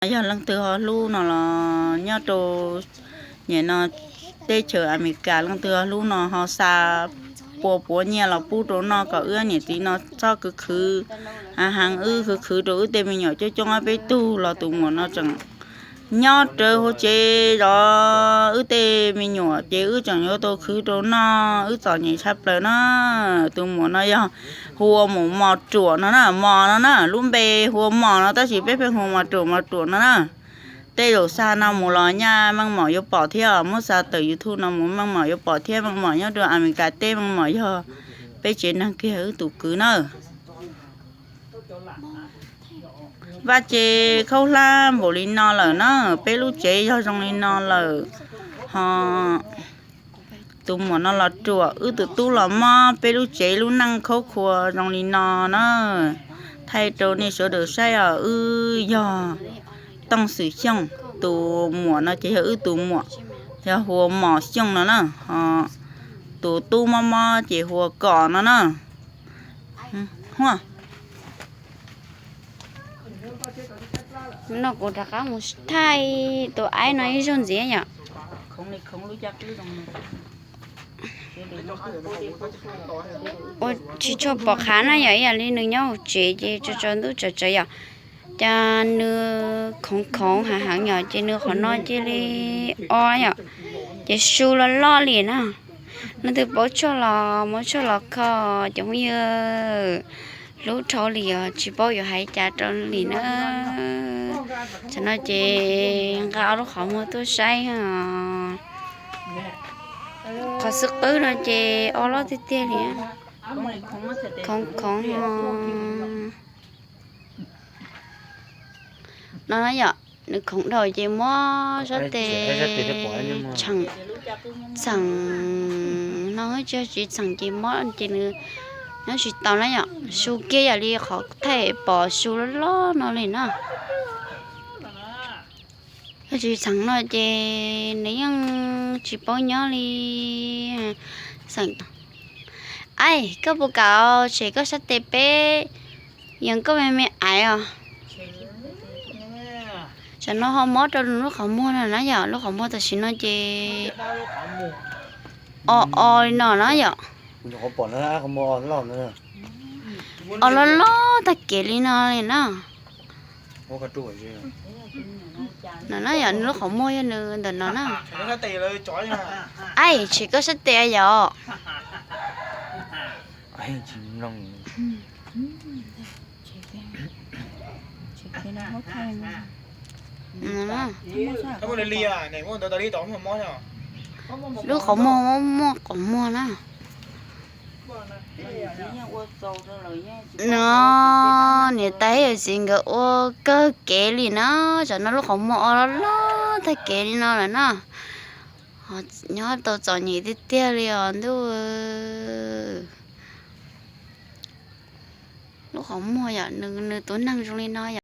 Yog leej twg ho hlub no los nyob rau nyem no teb chaws Amelikas, leej twg ho hlub no ho xa pua puav nyiaj los pub rau noj kom wb niam txiv no txhob khwv khwv, hav heev wb khwv khwv rau wb tej me nyuam coob coob ob peb tug los tus muam no tseem nyob rawv hauv tsev zov wb tej me nyuam ces wb tseem yuav tau khwv rau noj, wb txom nyem tshaj plaws na. Tus muam no yog hu ua mus mos ruam no na, mos no na, lub npe hu ua mos no tab sis peb pheej hu mos ruam mos ruam no na. Tej zaum xa no mus los nyaj meej mom yuav pom thiab, muab xa tawm YouTube no mus meej mom yuav pom thiab, meej mom nyob rau Amelikas teb, meej mom yog peb tsev neeg kiag wb tus kwv na. Vaj tse khaub hlab npaum li no lawm na, peb lub tsev yog zoo li no lawm, ho tus muam no los ruam, wb tus tub los mob, peb lub tsev lub neej khaub khua zoo li no na. Thaij rau nej sawv daws saib os, wb yog Tooj Xwm Xyooj, tus muam no ces yog wb tus muam, yog hu ua Mos Xyooj no na, ho tus tub mob mob ces hu ua Kom no na. Huaj, no kuv rov qab mus thaij tus aib no ib zaug ntxiv yom. Ua tsis tshua pom qab na yom, ib yam li nws nyob hauv tsev ces tso tsaus ntuj tsaus tsaus yom. Ces nws khoov khoov hav heev yom, ces nws qhov no cia li o yom, ces su loj loj li na. Leej twg paub tshuaj los muab tshuaj los kho cov phooj ywg, hlub dhau li os, tsis paub yuav hais cas rau li na. Tam no ces nqa ob lub qhov muag tuaj saib os. Qhov xwb qwb no ces o loj tiag tiag li, khoov khoov no na yom. Nws khoov dhau ces muab sab tes txheem, txheem no, tsis txheem ces mob ces nws nyob tsis tau na yom. Su kiag yam li qhov thaij pom su loj loj no li na. Yog tsis txheem no ces nws yeej tsis paub nyob li. Xeem, aib, koj puas kam tshem koj sab tes peb, yees koj me me aiv os. Tam no ho mob rau nws lub qhov muag no na yom, lub qhov muag tam sim no ces o o li no na yom. O loj loj tag kev li no li na. No na yom, nws lub qhov muag yog nws ntawm no na. Aib, tshem koj sab tes yom. Lub qhov muag muaj qhov muag na. No, niam tais yawm txiv nkawd ua kawg kev li na, tam no lub qhov muag o loj loj tag kev li no lawm na. Nyob tau txom nyem tiag tiag li os ntuj. Lub qhov muag yom, nws tus neeg zoo li no yom.